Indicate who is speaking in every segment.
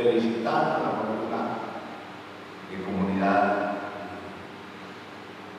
Speaker 1: Felicitando na promé lugá e komunidat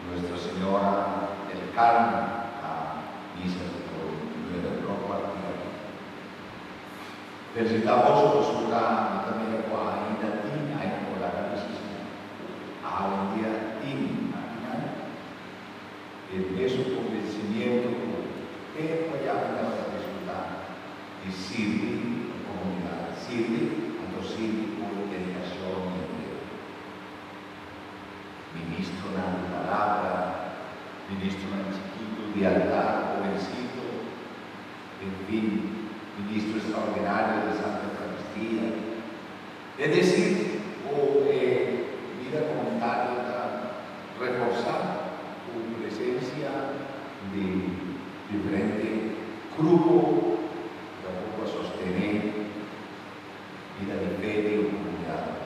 Speaker 1: Nuestra Señora del Carmen na misa di Nueva Europa di aki. Felicitá boso pasobra mi ta mira ku ainda tin ainda por laga bisisina. Awendia tin akinan e mesun konvensimiento ku tempu ayá mi tabata disfrutá di sirbi e komunidat, sirbi anto sirbi ku dedikashon i entrega. Ministronan di palabra, ministronan chikitu di altar, hobensito, en fin, ministro extraordinario di Santa Eucaristia. Es decir, cu e bida comunitario ta reforsa cu presencia di diferente grupo cu ta por pa sostene bida di fe di un comunidad.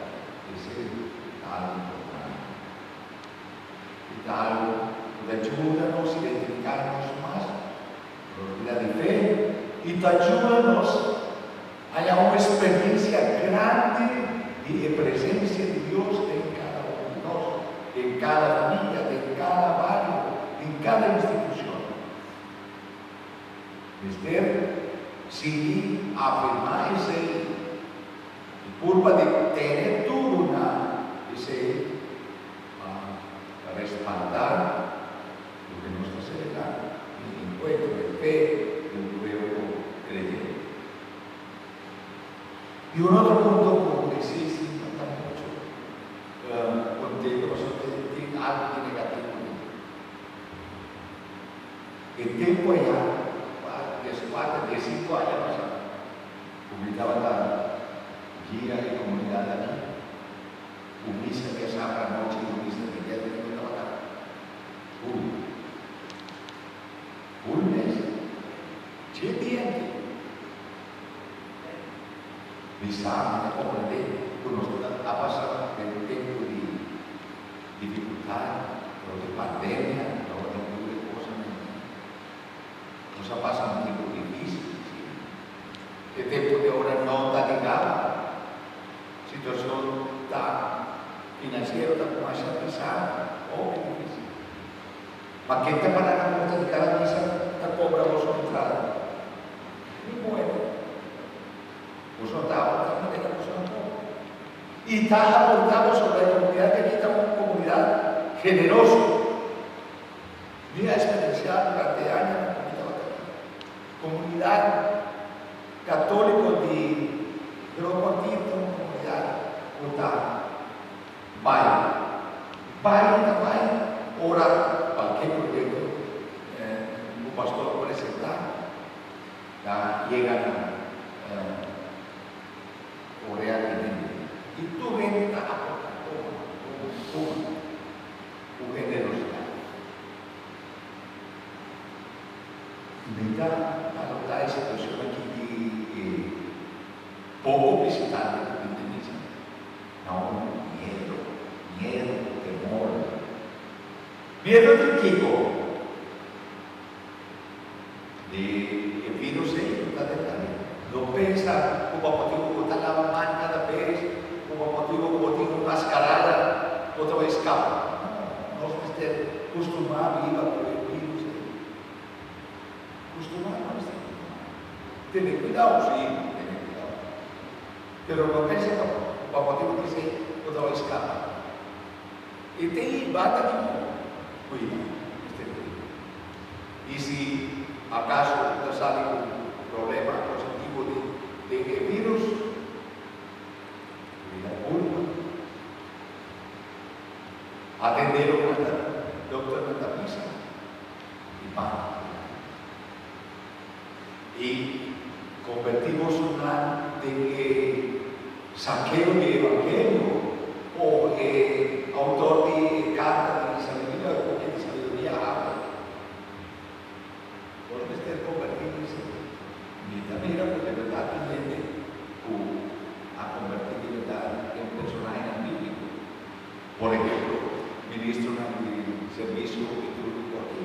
Speaker 1: Esey ta algo importante y ta algo cu ta yuda nos identifica nos mas cu nos bida di fe y ta yuda nos Haña un experiencia grandi di e presencia di Dios den cada un di nos, den cada familia, den cada bario, den cada institucion. Mester sigui afirma esey y purba di tene duro na esey pa respalda loke nos ta celebra, e encuentro de fe di un pueblo creyente. Y un otro punto cu esey si no ta mucho contento pasobra tin algo di negativo den dje. E tempo aya, diescuater, diescinco aña pasa, cu mi tabata guia e comunidad aki, un misa diasabra anochi y un misa di diadomingo tabata full. Full mes. Dje diente. Mi sa, mi ta komprendé ku nos ta a pasa den un tempu di difikultat, dor di pandemia, dor di tur e kosnan aki. Nos a pasa un tempu difísil, sí. E tempu di ora no ta di gaba. Situashon ta finansiero ta kumasha pisá, hopi difísil. Ma ken ta para na porta di kada misa ta kobra boso entrada? Mi muere. Boso no ta aportá manera boso no por. I ta aportá boso la komunidat di aki ta un komunidat generoso. Mi a eksperensiá durante e añanan ku mi tabata aki. Komunidat katóliko di Groot Kwartier ta un komunidat ku ta Bai. Bai ta bai ora cualkier proyecto cu pastor presenta ta yega na orea di hende. Y tur hende ta aporta, tuma, tuma, tuma, cu generosidad. Mi ta balota e situacion aki di e poco bisitante cu bin den misa. Na un miedo, miedo, temor. Miedo di kiko? Di e virus ei ku ta den aria. No pensa ku pa motibu ku bo ta laba man kada bes, ku pa motibu ku bo tin un maskarada, bo ta bai skapa. No, nos mester kustumá biba ku e virus ei. Kustumá, nos mester kustumá. Tene kuidou, sí, tene kuidou. Pero no pensa pa pa motibu di esei bo ta bai skapa. E ten i banda di bo cuida, mester cuida. I si acaso bo ta sali cu problema positivo di den e virus, cuida culpa. Atende loke nan ta dokternan ta bisa i banda cuida. I konvertí bosonan den e sakeo di e evangelio o e outor di e karta di sabiduria o e buki di sabiduria habla. Bos mester konvertí den esei. Mi ta mira ku de bèrdat tin hende ku a konvertí di bèrdat den personahenan bíbliko. Por ehemplo, ministronan di servisio litúrgiko aki.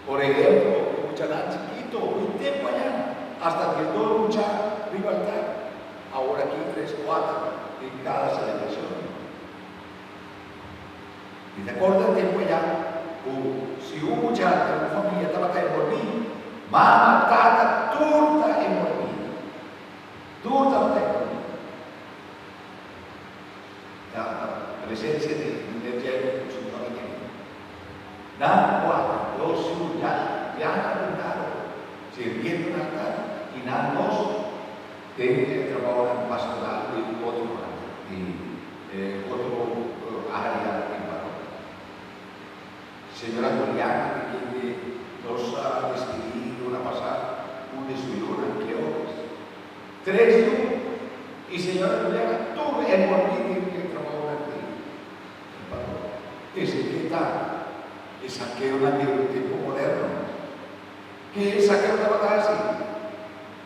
Speaker 1: Por ehemplo, e muchanan chikito, un tempu aña, hasta diesdos mucha riba altar. Awor aki tres kuater den kada selebrashon. Mi ta korda tempu ayá ku si un mucha den un famia tabata enbolbí, mama, tata, tur ta enbolbí. Tur tabata enbolbí. Ta presensia di Meneer Jerry ku Señora Jerry. Nan kuater, dos yu ya ya na bentado, sirbiendo na altar, i nan dos den e trabounan pastoral di otro banda, di e otro área den parokia. Señora Juliana, di kende nos a despidí luna pasá, un di su yunan, Cleopas. Tres yu i señora Juliana tur envolví den e trabounan di e parokia. Esei ke ta e sakeonan di e tempu moderno. Ke e sakeo tabata hasi?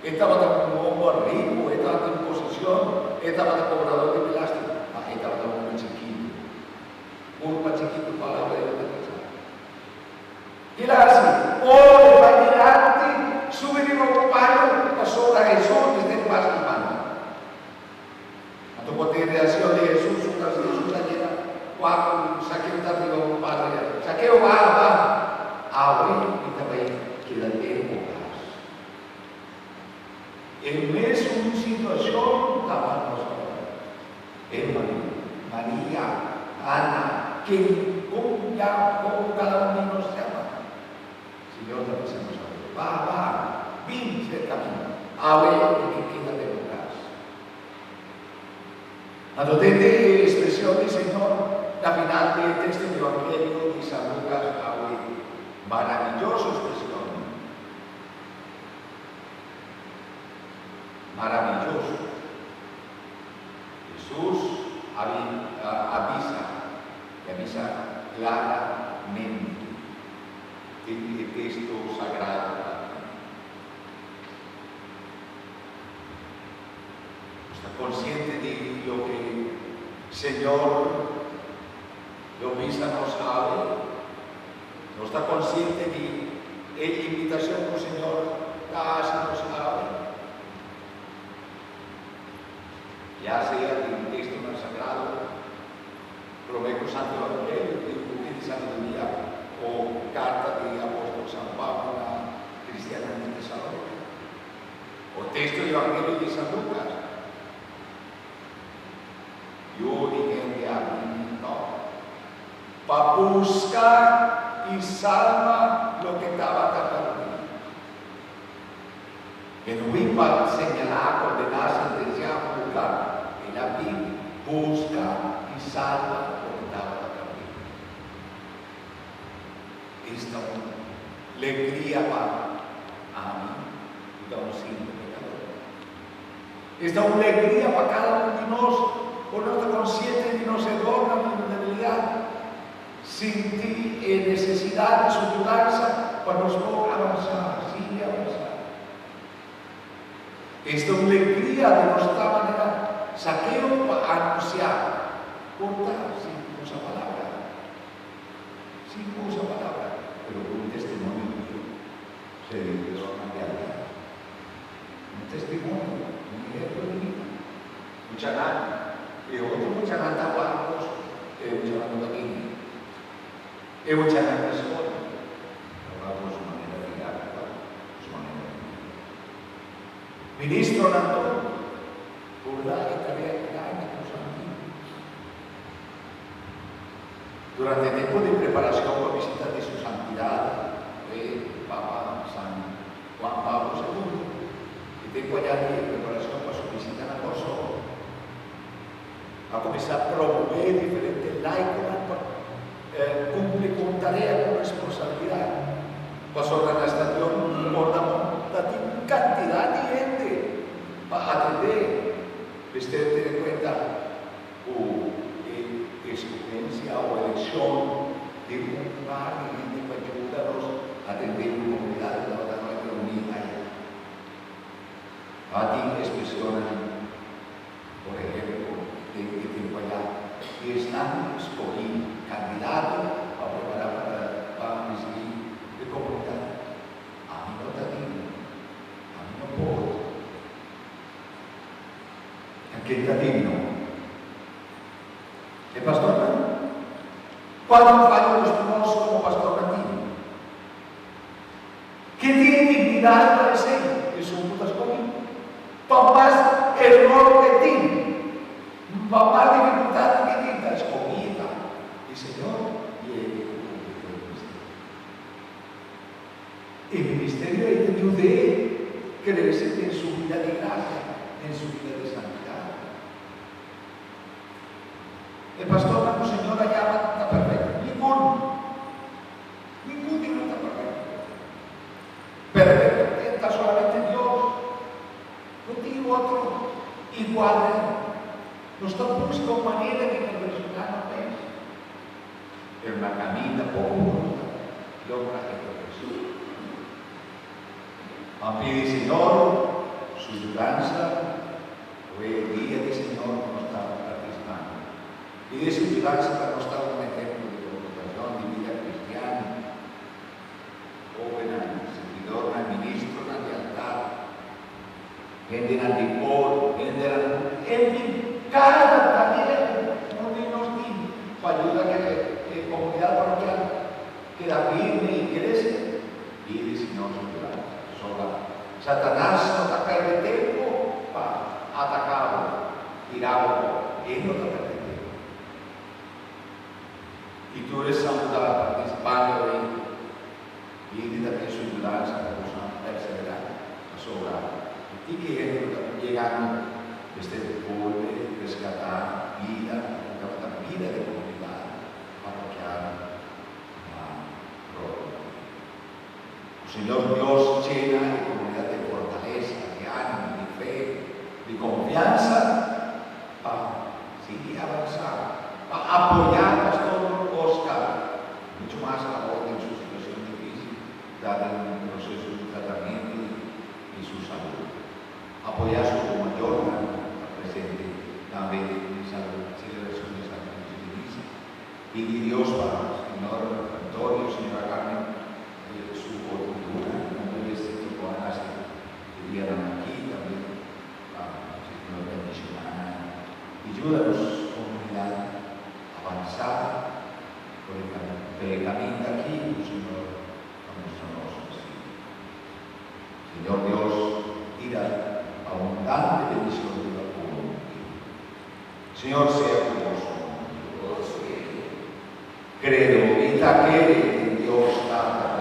Speaker 1: E tabata un homber riku, e tabatin posishon, e tabata kobrador di belasting, ma e tabata un homber chikitu. Kurpa chikitu, palabra e no ta kasa. Kila hasi? Ora e bai dilanti, subi riba un palu, pasobra Hesus mester pasa di banda. Anto bo tin reaccion di Hesus ora Hesus a yega wak cu Zakeo ta riba un palu ya. Zakeo baha baha, awe mi ta bai keda den bo cas. E mesun situacion taba nos awe. E Maria, Ana, ken con ya como cada un di nos yama. Señor ta bisa nos awe, Baha, baha, bin serka mi, awe mi ke keda den bo kas. Anto tende e ekspresion di Señor na final di e teksto di Evangelio di San Lukas awe, maraviyoso ekspresion, maraviyoso. Hesus a bisa, i a bisa klaramente. Den e texto sagrado aki. Nos ta consciente di loke Señor lo bisa nos awe? Nos ta consciente di e invitacion cu Señor ta haci nos awe? Ya sea den textonan sagrado, Promé ku Santu Evangelio di Buki di Sabiduria o karta di apòstol San Pablo na kristiannan di Tesalónika o teksto di Evangelio di San Lukas, yu di hende a bini tòg pa buska i salba loke tabata pèrdí. E no bin pa señalá, kondená, sentensiá, huzgá. El a bin buska i salba loke tabata pèrdí. Esta un legria pa ami ku ta un simple pekador. Esta un legria pa kada un di nos ku no ta konsiente di nos erornan i nos debilidat. Sinti e nesesidat di su yudansa pa nos por avansá, sigui avansá. Esta un legria di nos ta manera Zakeo pa anunsiá, por ta sin usa palabra, sin usa palabra, pero ku un testimonio bibu, servidornan di altar. Un testimonio, un ehemplo di bida. Muchanan, e otro muchanan ta wak nos, e muchanan no ta bini. E muchanan na skol ta wak boso manera di aktua, boso manera di biba. Ministronan tur, burda e tarea grandi ku boso a tin. Durante e tempu di preparashon pa bishita di Su Santidad Rey Papa San Juan Pablo Segundo, e tempu allá di e preparashon pa su bishita na Kòrsou, a kuminsá promové diferente laikonan pa kumpli ku un tarea ku responsabilidat. Pasobra na stadion por ta ta tin un kantidat di hende pa atendé. Mester tene kuenta ku e eskohensia o elekshon di un par di hende pa yuda nos atendé un komunidat ku tabata no reuní aya. Tabatin ekspresionnan, por ehempel, den e tempu ayá, di esnan skohí kandidato pa prepará pa risibí e komunidat. Ami no ta digno. Ami no por. Ken ta digno? E pastornan? Cuanto fayo nos como pastornan tin? Ken tin e dignidad pa esey? Esun cu ta scogi. Pa mas error cu e tin, pa mas dificultad cu e tin, ta scogi ta e Señor y e cu cumplí cu e ministerio. E ministerio ei ta yud'é crece den su bida di gracia, den su bida di santidad. E pastornan cu Señor a yama ta perfecto? Ningun! Ningun di nan ta perfecto. Perfecto ta solamente Dios. No tin otro igual na El. Nos ta busca un manera di perfecciona nos mes. Pero na caminda poco nos ta logra e perfeccion. Ban pidi Señor su yudansa oe e dia di Señor cu nos ta participando. Pidi su yudansa pa nos ta un ehemplo di comportacion di bida cristian, hobennan, sirvidornan, ministronan di altar, hendenan di coro, hendenan, enfin, cada tarea cu un di nos tin pa yuda cu e comunidad parokial keda firme y crece, pidi Señor su yudansa. Pasobra Satanas no ta perde tempo pa ataca bo, tira bo bo, e no ta perde tempo. Y tur esnan cu ta participando awe, Pidi tambe su yudansa pa boso perseverá, pasobra e tiki hende ku ta yegando mester bolbe reskatá bida ku tabata bida di komunidat parokial na Rotterdam. Ku Señor Dios llena e komunidat di fortalesa, di ánimo, di fe, di konfiansa pa sigui avansá, pa apoyá Pastor Oscar. Mucho mas awor den su situacion dificil ta den proceso di tratamento di su salud. Apoya su mayornan ta presente tambe den celebracion di sacrificio di misa. Pidi Dios pa Señor Antonio y Señora Carmen su otro yunan, un bebecito cu a nace e dianan aki tambe pa Señor bendiciona nan y yuda nos comunidad avansa. Por e pe caminda aki cu Señor a mustra nos pa sigui. Señor Dios tira abundante bendicion riba pueblo di. Señor sea cu boso. Credo, Mi ta kere den Dios Tata.